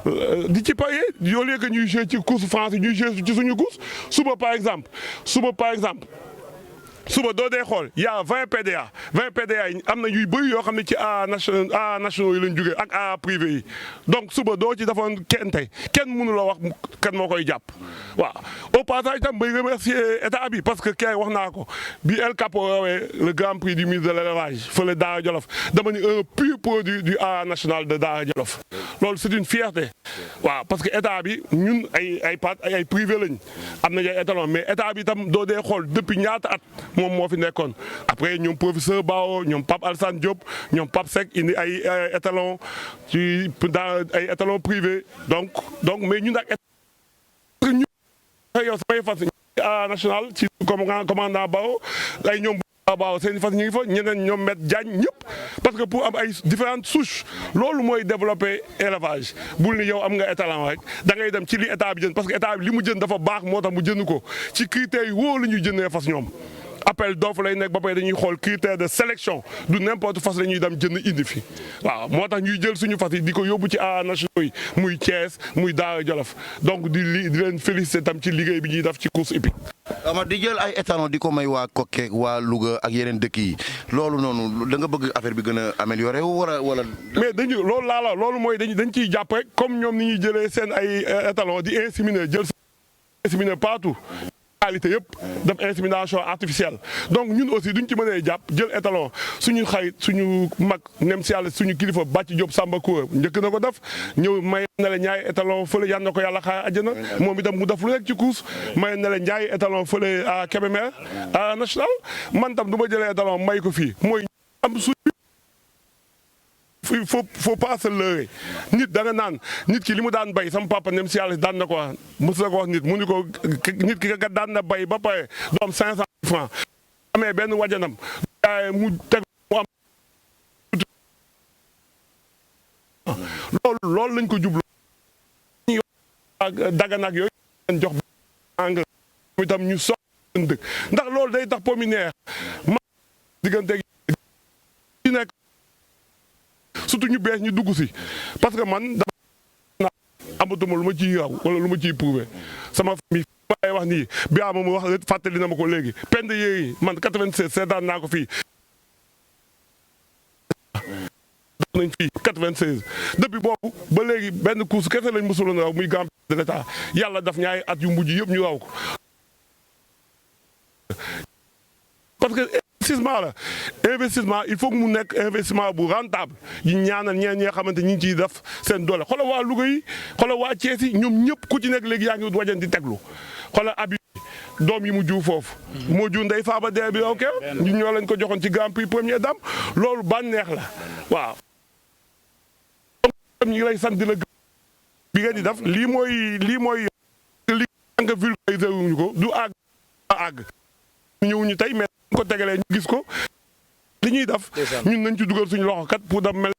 J: au lieu que ñuy jouer ci course France ñuy jouer ci suñu course suba par exemple suba doo dee xool y' a 20 PDA yi am na yuy bëri yoo xam ne ci A nationaux yi lañ jógee ak A privé yi donc suba doo ci defoon kenn mënu la wax kan moo koy jàpp waaw. au passage itam bay remercier état bi parce que kay wax naa ko bi El Capo rawee le grand prix du ministre de l' élevage fële Daara Jolof dama ni un pur produit du A national de Daara Jolof loolu c' est une fierté waaw parce que état bi ñun ay privé lañ am nañ ay étalon mais état bi itam doo dee xool depuis ñaata at. moom moo fi nekkoon après ñoom professeur Bao ñoom Pape Alassane Diop ñoom Pape Seck indi ay étalons ci dans ay étalons privés donc mais ñun ak ñu yow samay fas national ci commandant Bao ay ñoom Bao seen fas ñu ngi fa ñeneen ñoom met Diagne ñëpp parce que pour am ay différentes souches loolu mooy développer élevage bul ni yow am nga étalon rek da ngay dem ci li état bi jënd parce que état bi li mu jënd dafa baax moo tax mu jënd ko ci critères yi wóor la ñuy jëndee fas ñoom appel d'offre lay nekk ba pare dañuy xool critère de sélection du n'importe fas la ñuy dem jënd indi fi waaw moo tax ñuy jël suñu fas yi di ko yóbbu ci A nationaux yi muy Thiès muy Daara Jolof donc di leen féliciter tam ci liggéey bi ñuy def ci course hippique.
A: ama di jël ay étalons di ko may waa Kokke waa Louga ak yeneen dëkk yi loolu noonu da nga bëgg affaire bi gën a améliorer wala.
J: mais loolu mooy dañ ciy jàpp rek comme ñoom ni ñuy jëlee seen ay étalons di inséminer partout. qualité yëpp def insémination artificielle donc ñun aussi duñ ci mënee jàpp jël étalon suñu xarit suñu mag nem si yàlla suñu kilifa Bàcc Diop Samba Koura njëkk na ko def ñëw may na la ñaari étalon fële yal na ko yàlla xaar àjjana moom itam mu def lu nekk ci course may na la ñaari étalon fële à Kébémer à national man tam du ma jëlee étalon may ko fii mooy am suñu faut pas se leurrer nit da nga naan nit ki li mu daan bay sama papa nem si yàlla daan na ko wax mos na ko wax nit mu ni ko nit ki nga daan na bay ba pare du am 500 francs amee benn wajanam mu teg mu am loolu lañ ko jublu dagan ak yooyu leen jox engrais itam ñu sox dëkk ndax loolu day tax pomi neex ma diggante yi nekk surtout ñu bees ñu dugg si parce que man dafa amatuma lu ma ciy raw wala lu ma ciy prouvé sama famille may wax nii bi ama mu wax fàttali na ma ko léegi pend yéeyi man 96 seetaan naa ko fii nañ fii 96 depuis boobu ba léegi benn course kese lañ mësuloon raw muy Grand Prix de l'État yàlla daf ñaari at yu mujj yëpp ñu raw ko parce que investissement il faut que mu nekk investissement bu rentable yi ñaanal ñeen ñi nga xamante ñi ngi ciy def seen doole xoolal waa Louga yi xoolal waa Thiès yi ñoom ñëpp ku ci nekk léegi yaa ngi wut wajan di teglu xoolal abi doom yi mu jur foofu moo jur ndey faaba dee bi ok ñu ñoo lañ ko joxoon ci Grand Prix première dame loolu bànneex la waaw ñu ngi lay sant di la bi nga di def lii mooy li nga vulgariser wuñu ko du àgg ñëwuñu tey mais ko tegalee ñu gis ko li ñuy def ñun nañ ci dugal suñu loxo kat pour dem mel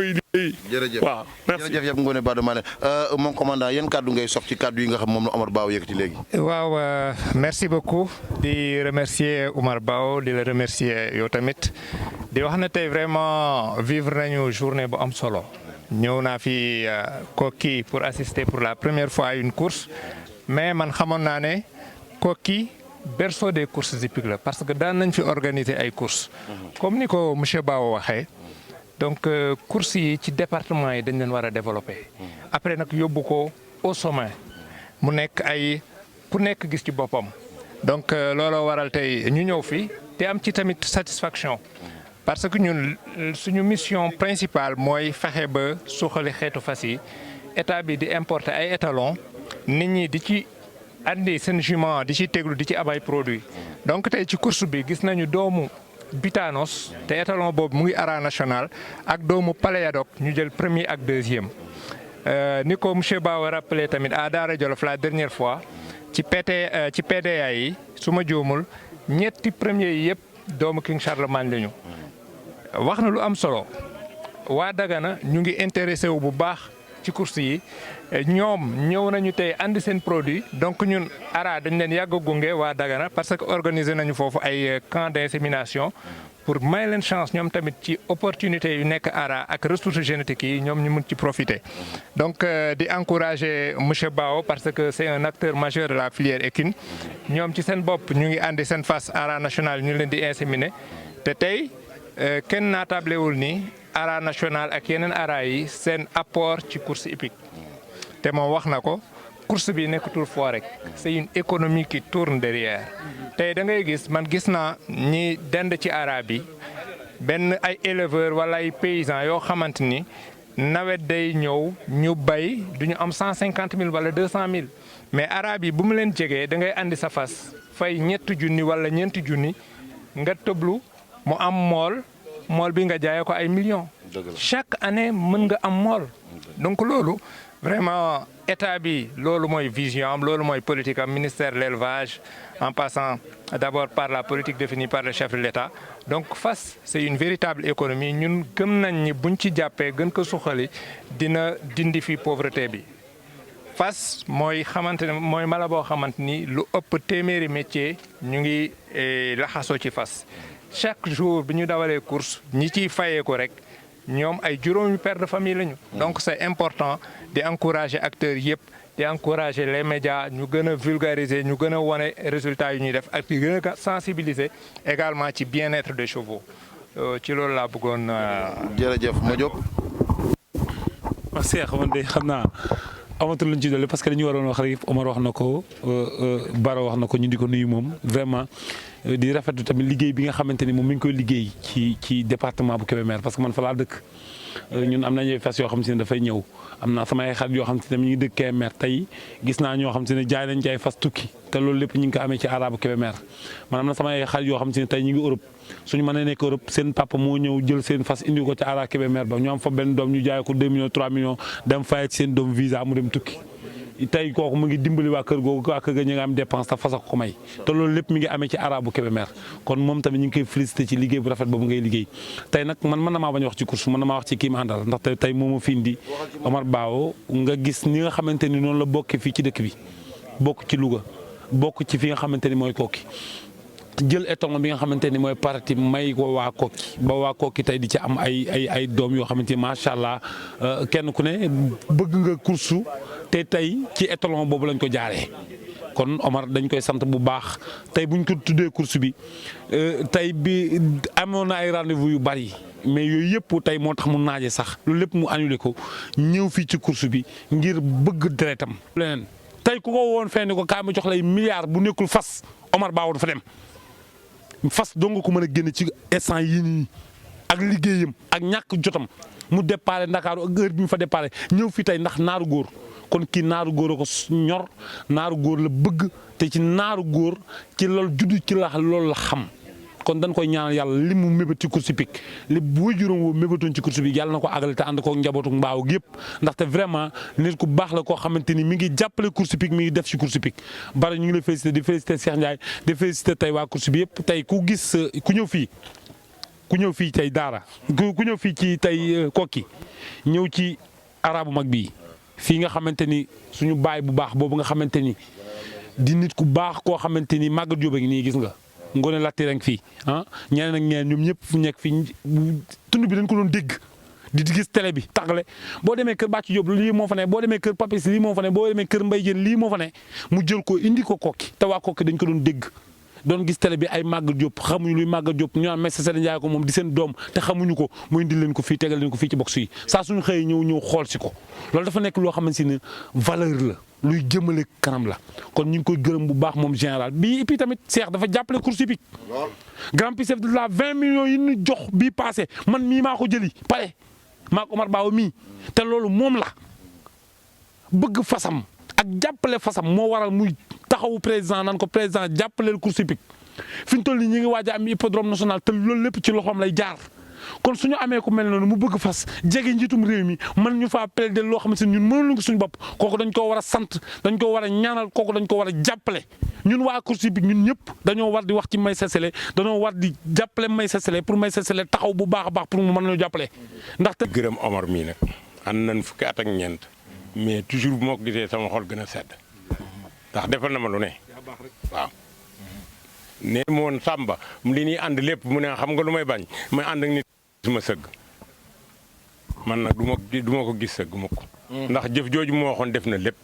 A: jërëjëf
J: waaw
A: jërëjëf yëpp Ngoné Bada Mané mon commandant yan kàddu ngay sox ci kàddu yi nga xam moom la Omar Bao yëkkati léegi
H: waaw merci beaucoup di remercier Omar Bao di la remercier yow tamit di wax na tey vraiment vivre nañu journée bu am solo ñëw naa fi Koki pour assister pour la première fois à une course mais man xamoon naa ne Koki berceau des courses hippiques la parce que daan nañ fi organiser ay courses comme ni ko monsieur Bao waxee donc courses yi ci département yi dañ leen war a développer après nag yóbbu ko au sommet mu nekk ay ku nekk gis ci boppam donc looloo waral tey ñu ñëw fi te am ci tamit satisfaction parce que ñun suñu mission principale mooy fexe ba suuxali xeetu fas yi état bi di importer ay étalons nit ñi di ci andi seen jument di ci teglu di ci am ay produits donc tey ci course bi gis nañu doomu Bitanos te étalon boobu mu ngi ara national ak doomu Paléadoc ñu jël premier ak deuxième ni ko monsieur Bao rappelé tamit à Daara Jolof la dernière fois ci PDA yi su ma juumul ñetti premier yi yëpp doomu King Charlemagne lañu wax na lu am solo waa Dagana ñu ngi intéressé wu bu baax ci course yi ñoom ñëw nañu tey andi seen produit donc ñun ARA dañ leen yàgg a gunge waa Dagana parce que organiser nañu foofu ay camp d'insémination pour may leen chance ñoom tamit ci opportunité yu nekk ARA ak ressources génétiques yi ñoom ñu mun ci profiter. donc di encourager monsieur Bao parce que c'est un acteur majeur de la filière équine ñoom ci seen bopp ñu ngi andi seen face ARA national ñu leen di inséminer te tey kenn naatablewul ni ARA national ak yeneen ARA yi seen apport ci course hippique te moom wax na ko course bi nekkatul foo rek c'est une économie qui tourne derrière tey da ngay gis man gis naa ñi dend ci ARA bi benn ay éleveurs wala ay paysans yoo xamante ni nawet day ñëw ñu bay du ñu am 150 000 wala 200 000 mais ARA bi bu mu leen jegee da ngay andi sa fas fay ñetti junni wala ñeenti junni nga tëblu mu am mool bi nga jaayee ko ay millions. chaque année mën nga am mool. donc loolu vraiment état bi loolu mooy vision am loolu mooy politique am ministère de l'élevage en passant d'abord par la politique définie par le chef de l'État donc fas c'est une véritable économie ñun gëm nañ ni buñ ci jàppee gën ko suqali dina dindi fi pauvreté bi. fas mooy xamante ne mooy mala boo xamante ni lu ëpp téeméeri métier ñu ngi laxasoo ci fas. chaque jour bi ñu dawalee course ñi ciy fayee ko rek ñoom ay juróomi père de famille lañu. donc c'est important di encourager acteurs yëpp di encourager les médias ñu gën a vulgariser ñu gën a wane résultats yu ñuy def ak di gën a sensibiliser également ci bien-être des chevaux ci loolu laa bëggoon.
A: jërëjëf ma jóg.
B: wax Cheikh man de xam naa amatul luñ ci dolli parce que dañu waroon wax rek Omar wax na ko Baro wax na ko ñu di ko nuyu moom vraiment. di rafetlu tamit liggéey bi nga xamante ni moom mi ngi koy liggéey ci département bu Kébémer parce que man fa laa dëkk ñun am nañu fas yoo xam si ne dafay ñëw am na samay xarit yoo xam si ne ñu ngi dëkk Kébémer tey gis naa ñoo xam si ne jaay nañ ci ay fas tukki te loolu lépp ñu ngi ko amee ci arabu Kébémer man am na samay xarit yoo xam si ne tey ñu ngi Europe suñu mënee nekk Europe seen papa moo ñëw jël seen fas indi ko ci arabu Kébémer ba ñu am fa benn doom ñu jaay ko 2 millions 3 millions dem fay ci seen doom visa mu dem tukki tey kooku mu ngi dimbali waa kër googu waa kër ga ñu ngi am dépense te fas ko may te loolu lépp mi ngi amee ci arabu Kébémer kon moom tamit ñu ngi koy félicité ci liggéey bu rafet boobu ngay liggéey tey nag man mën na maa bañ a wax ci course mën na maa wax ci kii ma àndal ndax tey moo ma fi indi Omar Bao nga gis ni nga xamante ni noonu la bokkee fii ci dëkk bi bokk ci Louga bokk ci fi nga xamante ni mooy Koki jël éton bi nga xamante ni mooy parti may ko waa Koki ba waa Koki tey di ci am ay doom yoo xamante ni macha allah kenn ku ne bëgg nga course te tey ci étalon boobu lañ ko jaaree kon Omar dañ koy sant bu baax tey buñ ko tuddee course bi tey bi amoon na ay rendez-vous yu bari mais yooyu yëpp tey moo tax mu naaje sax loolu lépp mu annulé ko ñëw fii ci course bi ngir bëgg deretam leneen tey ku ko woon fenn ko kaay ma jox lay milliard bu nekkul fas Omar Bao dafa dem fas doo nga ko mën a génne ci instant yii nii ak liggéeyam ak ñàkk jotam mu déparé Ndakaaru ak heure bi mu fa déparé ñëw fii tey ndax naaru góor kon kii naaru góor a ko ñor naaru góor la bëgg te ci naaru góor ci loolu juddu ci la loolu la xam kon dañ koy ñaanal yàlla li mu mébét ci course hippique li bu juróom woo mébétoon ci course bi yàlla na ko àggale te ànd ko njabootu Mbaaw gi yëpp ndaxte vraiment nit ku baax la koo xamante ni mi ngi jàppale course hippique mi ngi def ci course hippique bari ñu ngi lay félicité di félicité Cheikh Ndiaye di félicité tey waa course bi yëpp tey ku gis ku ñëw fii tey Daara ku ñëw fii ci tey Koki ñëw ci arabu mag bii fii nga xamante ni suñu baay bu baax boobu nga xamante ni di nit ku baax koo xamante ni Maguette Diop a ngi nii gis nga Ngone Latir a ngi fii ah ñeneen ak ñeneen ñoom ñëpp fu nekk fii tund bi dañ ko doon dégg di gis télé bi taxale boo demee kër Bàcc Diop lii moo fa ne boo demee kër Papis lii moo fa ne boo demee kër Mbaye Diène lii moo fa ne mu jël ko indi ko Koki te waa Koki dañ ko doon dégg doon gis télé bi ay Maguette Diop xamuñu luy Maguette Diop ñu naan Messa Sène Ndiaye ko moom di seen doom te xamuñu ko mu indi leen ko fii tegal leen ko fii ci box yi saa suñu xëyee ñëw xool si ko loolu dafa nekk loo xamante ne valeur la luy jëmale kanam la kon ñu ngi koy gërëm bu baax moom général bii et puis tamit Cheikh dafa jàppale course hippique grand prix chef de la 20 millions yi ñu jox bii passé man mii maa ko jëli pare maa ko Omar Bao mii te loolu moom la bëgg fasam ak jàppale fasam moo waral muy taxawu président nan ko président jàppaleel course hippique fi ñu toll nii ñu ngi waaj a am hippodrome national te loolu lépp ci loxoom lay jaar kon suñu amee ku mel noonu mu bëgg fas jege njiitum réew mi man ñu faa plaider loo xamante ni ñun mënuñu ko suñu bopp kooku dañ koo war a sant dañ koo war a ñaanal kooku dañ ko war a jàppale ñun waa course hippique ñun ñëpp dañoo war di wax ci Maysa Sélé dañoo war di jàppale Maysa Sélé pour Maysa Sélé taxaw bu baax a baax pour mu mën nañu jàppale ndaxte.
K: gërëm Omar mii nag ànd nañ fukki at ak ñeent mais toujours bu ma ko gisee sama xol gën a sedd ndax defal na ma lu ne waaw. ne ma woon Samba li ñuy ànd lépp mu ne xam nga lu may bañ may ànd ak nit suma sëgg man nag du ma ko gis sëgg ma ko ndax jëf jooju moo waxoon def na lépp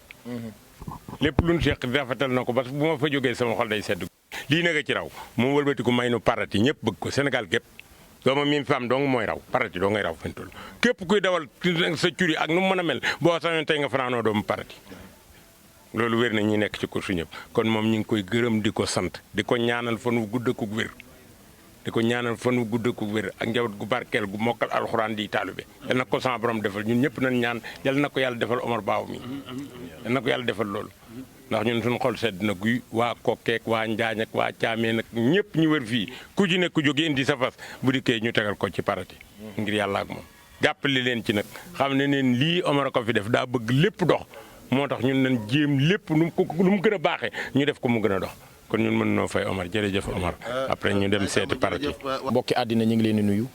K: lépp luñ seq rafetal na ko parce que bu ma fa jógee sama xol day sedd lii nag a ci raw moom wëlbati ko may nu parati ñëpp bëgg ko Sénégal gépp dooma mi fi am dong mooy raw parati doo ngay raw fentul képp kuy dawal sa curi ak nu mu mën a mel boo sañoon tey nga fanaanoo doomu parati loolu wér na ñi nekk ci course ñëpp kon moom ñu ngi koy gërëm di ko sant di ko ñaanal fan wu gudd ak wér di ko ñaanal fan wu gudd ak wér ak njaboot gu barkeel gu mokkal alxuraan di taalibe yal na ko sama borom defal ñun ñëpp nañ ñaan yal na ko yàlla defal Omar Bao mi yal na ko yàlla defal loolu ndax ñun suñu xol sedd na guy waa Kokkeek waa Njaañ ak waa Caameen ak ñëpp ñu wër fii ku ci nekk ku jóge indi sa fas bu dikkee ñu tegal ko ci parati ngir yàlla ak moom jàppale leen ci nag xam ne neen lii Omar ko fi def daa bëgg lépp dox moo tax ñun nañ jéem lépp nu mu gën a baaxee ñu def ko mu gën a dox kon ñun mën noo fay Omar jërëjëf Omar après ñu dem seeti parati.
L: mbokki àddina ñu ngi leen di nuyu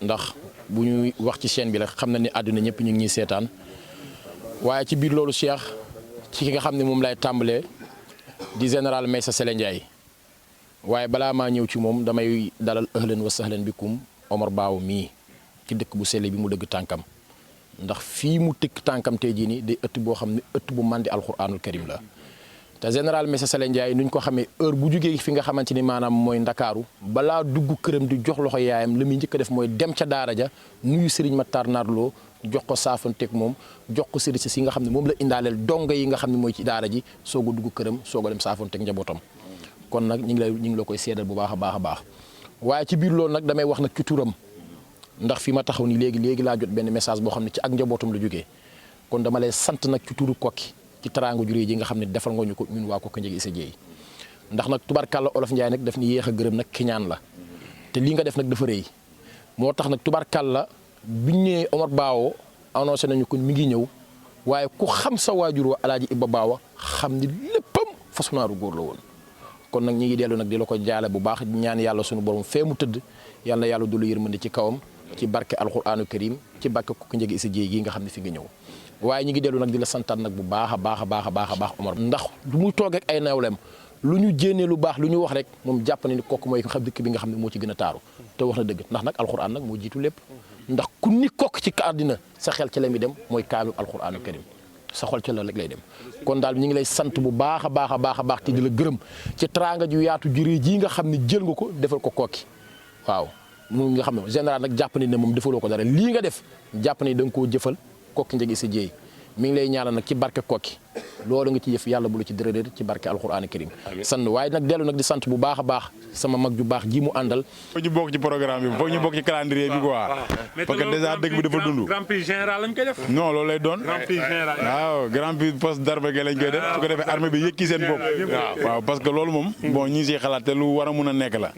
L: ndax bu ñuy wax ci chaîne bi rek xam na ne àddina ñëpp ñu ngi ñuy seetaan waaye ci biir loolu Cheikh ci ki nga xam ne moom lay tàmbalee di général Maysa Sélé Ndiaye waaye balaa maa ñëw ci moom damay dalal ahlan wa sahlan bikum Omar Bao mii ci dëkk bu sell bi mu dëgg tànkam ndax fii mu tëkk tànkam tey jii nii di ëtt boo xam ne ëtt bu màndi alxuraanul karim la te général Maysa Sélé Ndiaye nuñ ko xamee heure bu jugee fi nga xamante ni maanaam mooy ndakaaru balaa dugg këram di jox loxo yaayam la muy njëkk a def mooy dem ca daara ja nuyu Serigne Matar Narlo jox ko saafanteeg moom jox ko Serigne si nga xam ne moom la indaaleel donga yi nga xam ne mooy ci daara ji soog a dugg këram soog a dem saafanteeg njabootam kon nag ñu ngi la koy seedal bu baax a baax waaye ci biir loolu nag damay wax nag ci turam ndax fi ma taxaw ni léegi laa jot benn message boo xam ne ci ak njabootum la jógee kon dama lay sant nag ci turu Koki ci teraanga juré ji nga xam ne defal nga ñu ko ñun waa Koki Ndiégué Issa Dieye ndax nag tubarkàlla olof Ndiaye nag daf ni yéex a gërëm nag ki ñaan la te lii nga def nag dafa rëy moo tax nag tubarkàlla biñ ñëwee Omar Bawo annoncé nañu ko mi ngi ñëw waaye ku xam sa waajur wa Alaaji Ibba Bawa xam ni léppam façon naaru góor la woon kon nag ñi ngi dellu nag di la ko jaale bu baax ñaan yàlla suñu borom fee mu tëdd yàlla yàlla du la yërmande ci kawam ci barke alquranu karim ci barke Koki Ndiégué Issa Dieye gi nga xam ne fi nga ñëw waaye ñi ngi dellu nag di la santaat nag bu baax a baax Omar ndax du muy toog ak ay nawlem lu ñu jénnee lu baax lu ñu wax rek moom jàpp na ni kooku mooy xam dëkk bi nga xam ne moo ci gën a taaru te wax na dëgg ndax nag alquran nag moo jiitu lépp ndax ku ni kokk ci àddina sa xel ci la mi dem mooy kaamil alquranu karim sa xol ci la rek lay dem kon daal ñu ngi lay sant bu baax a baax te di la gërëm ci teraanga ju yaatu juré ji nga xam ne jël nga ko defal ko Koki waaw mu nga xam ne général nag jàpp ni ne moom defaloo ko dara lii nga def jàpp ni da nga koo jëfal Koki Ndiégué Issa Dieye mi ngi lay ñaanal nag ci barke Koki loolu nga ci yëf yàlla bu la ci dërëdër ci barke alxuraan karim sant waaye nag dellu nag di sant bu baax a baax sama mag ju baax ji mu àndal
M: foog ñu bokk ci programme bi foog ñu bokk ci calendrier bi quoi parce que déjà dëkk bi dafa dund
H: grand prix général lañ koy def
M: non loolu lay doon
H: grand prix général
M: waaw grand prix poste d'armée lañ koy def su ko defee armée bi yëkki seen bopp waaw parce que loolu moom bon ñi ngi siy xalaat te lu war a mun a nekk la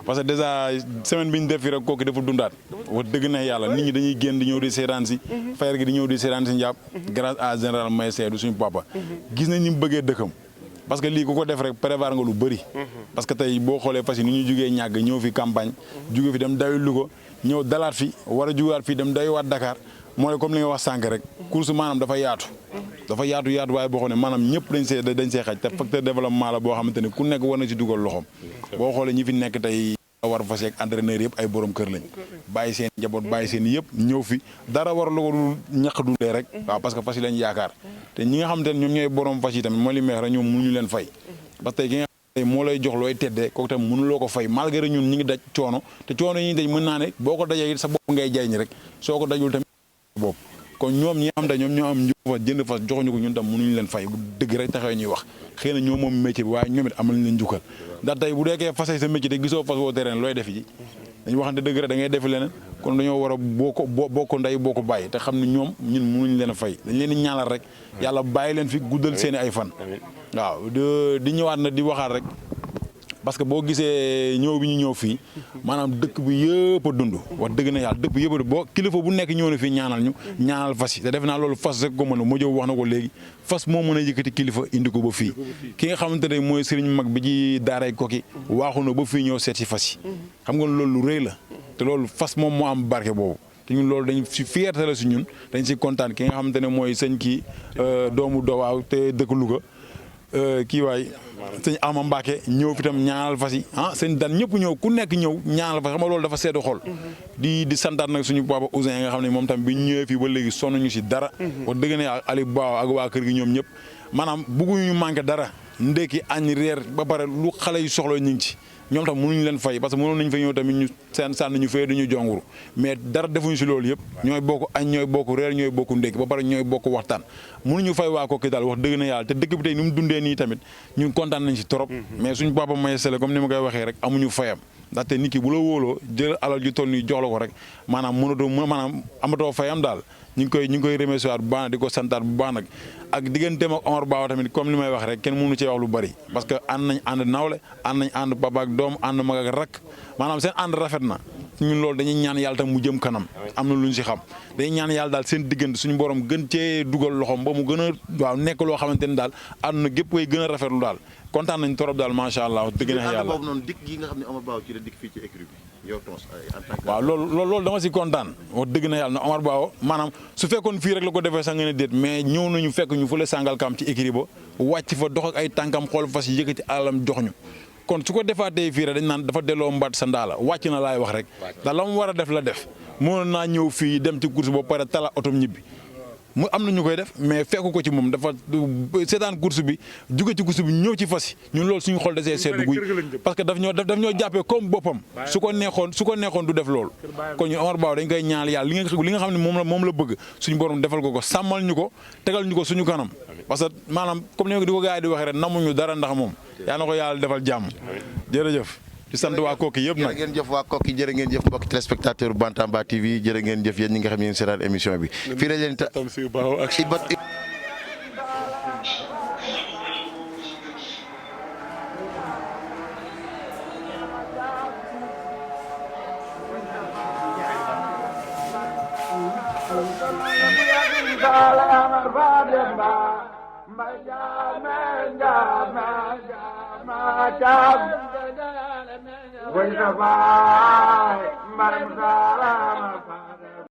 M: parce que déjà semaine bi ñu def fi rek Koki dafa dundaat wax dëgg na yàlla nit ñi dañuy génn di ñëw di seetaan si fayar gi di ñëw di seetaan si njàpp grâce à général May Seydou suñu papa gis nañ ni mu bëggee dëkkam parce que lii ku ko def rek prévoir nga lu bëri parce que tey boo xoolee fas yi ni ñu jugee ñàgg ñëw fi campagne jugee fi dem dawi Louga ñëw dalaat fi war a jugaat fi dem dawi waat Dakar mooy comme li nga wax sànq rek course maanaam dafa yaatu waaye boo xam ne maanaam ñëpp dañ see xaj te facteur développement la boo xamante ne ku nekk war na ci dugal loxoom boo xoolee ñi fi nekk tey war fas yeeg entraîneur yëpp ay borom kër lañ bàyyi seen njaboot bàyyi seen yëpp ñëw fi dara war la ko ñaq dundee rek waaw parce que fas yi lañ yaakaar te ñi nga xamante ne ñoom ñooy borom fas yi tamit mooy li meex rek ñoom mënuñu leen fay parce que ki nga xam ne moo lay jox looy teddee kooku tamit mënuloo ko fay malgré ñun ñi ngi daj coono te coono yi ñuy daj mën naa ne boo ko dajee sa bopp ngay jariñ rek soo ko dajul tamit bopp kon ñoom ñi nga xam ne ñoom ñoo am njëg fas jënd fas joxuñu ko ñun tam mënuñu leen fay bu dëgg rek taxee ñuy wax xëy na ñoom moom métier bi waaye ñoom it amal leen njukkal ndax tey bu deekee fasay sa métier te gisoo fas woo terrain looy def ji dañu waxante dëgg rek da ngay defi leneen kon dañoo war a bokk ndey boo ko bàyyi te xam ne ñoom ñun mënuñ leen a fay dañ leen di ñaanal rek yàlla bàyyi leen fi guddal seeni ay fan waaw di ñëwaat na di waxaat rek parce que boo gisee ñëw bi ñu ñëw fii maanaam dëkk bi yëpp a dund wax dëgg na yàlla dëkk bi yëpp a boo kilifa bu nekk ñëw na fii ñaanal ñu ñaanal fas yi te def naa loolu fas rek ko mën a moo jëw wax na ko léegi fas moo mën a yëkkati kilifa indi ko ba fii ki nga xamante ne mooy sëriñ mag bi ci daaray Koki waaxu na ba fii ñëw seet si fas yi xam nga loolu lu rëy la te loolu fas moom moo am barke boobu te ñun loolu dañ si fierté la si ñun dañ si kontaan ki nga xamante ne mooy sëñ kii doomu dowaaw te dëkk Louga kii waay sëñ Ama Mbacke ñëw fi tam ñaanal fas yi sëñ dan ñëpp ñëw ku nekk ñëw ñaanal fas xam nga loolu dafa seedu xol di santaat nag suñu papa Ousin nga xam ne moom tam bi ñu ñëwee fii ba léegi sonn ñu si dara wax dëgg ne Ali Baaw ak waa kër gi ñoom ñëpp maanaam bëgguñu ñu manqué dara ndekki añ reer ba pare lu xale yu soxla ñu ngi ci ñoom tam mënuñu leen fay parce que mënoon nañu fa ñëw tamit ñu sànni ñu fee duñu jonguru mais dara defuñu si loolu yëpp ñooy bokk añ ñooy bokk reer ñooy bokk ndékki ba pare ñooy bokk waxtaan mënuñu fay waa Koki daal wax dëgg na yàlla te dëkk bi tey ni mu dundee nii tamit ñun kontaan nañ si trop mais suñu papa Maye Sele comme ni ma koy waxee rek amuñu fayam ndaxte nit ki bu la wóoloo jël alal ju toll nii jox la ko rek maanaam maanaam amatoo fayam daal ñu ngi koy remercier bu baax di ko santaat bu baax nag ak digganteem ak Omar Bawa tamit comme li may wax rek kenn mënu ci wax lu bari parce que ànd nañ ànd nawle ànd nañ ànd papa ak doom ànd mag ak rakk maanaam seen ànd rafet na ñun loolu dañuy ñaan yàlla tam mu jëm kanam am na lu ñu si xam dañuy ñaan yàlla daal seen diggante suñu borom gën cee dugal loxoom ba mu gën a waaw nekk loo xamante ni daal àdduna gépp koy gën a rafetlu daal kontaan nañ trop daal macha allah dëgg na yàlla
A: boobu noonu dikk gi nga xam ne Omar Bawa ci la dikk fii ci écurie bi yow Tons en tant que
M: waaw loolu dama si kontaan wax dëgg na yàlla na Omar Bawa maanaam su fekkoon fii rek la ko defee sax nga ne déet mais ñëw nañu fekk ñu fële Sangalkam ci écurie ba wàcc fa dox ak ay tànkam xool fas yëkkati alalam jox ñu kon su ko defaatee fii rek dañ naan dafa delloo mbaat sa ndaala wàcc na laay wax rek ndax la mu war a def la def mënoon naa ñëw fii dem ci course ba pare tala otom ñibbi mu am na ñu koy def mais fekku ko ci moom dafa seetaan course bi jóge ci course bi ñëw ci fas yi ñun loolu suñu xol desee seetlu guy parce que daf ñoo jàppee comme boppam su ko neexoon du def loolu kon ñu Omar Ba dañ koy ñaanal yàlla li nga xam ne moom la bëgg suñu borom defal ko sàmmal ñu ko tegal ñu ko suñu kanam parce que maanaam comme ni ko gars yi di waxee rek namuñu dara ndax moom yaa na ko yàlla defal jàmm jërëjëf di sant waa Koki yëpp nag
A: jërë ngeen jëf waa Koki jërë ngeen jëf mbokki téléspectateur Bantamba TV jërë ngeen jëf yéen ñi nga xam ne yéen seetaan émission bi fii la leen
N: Wait a while, Madam Zara.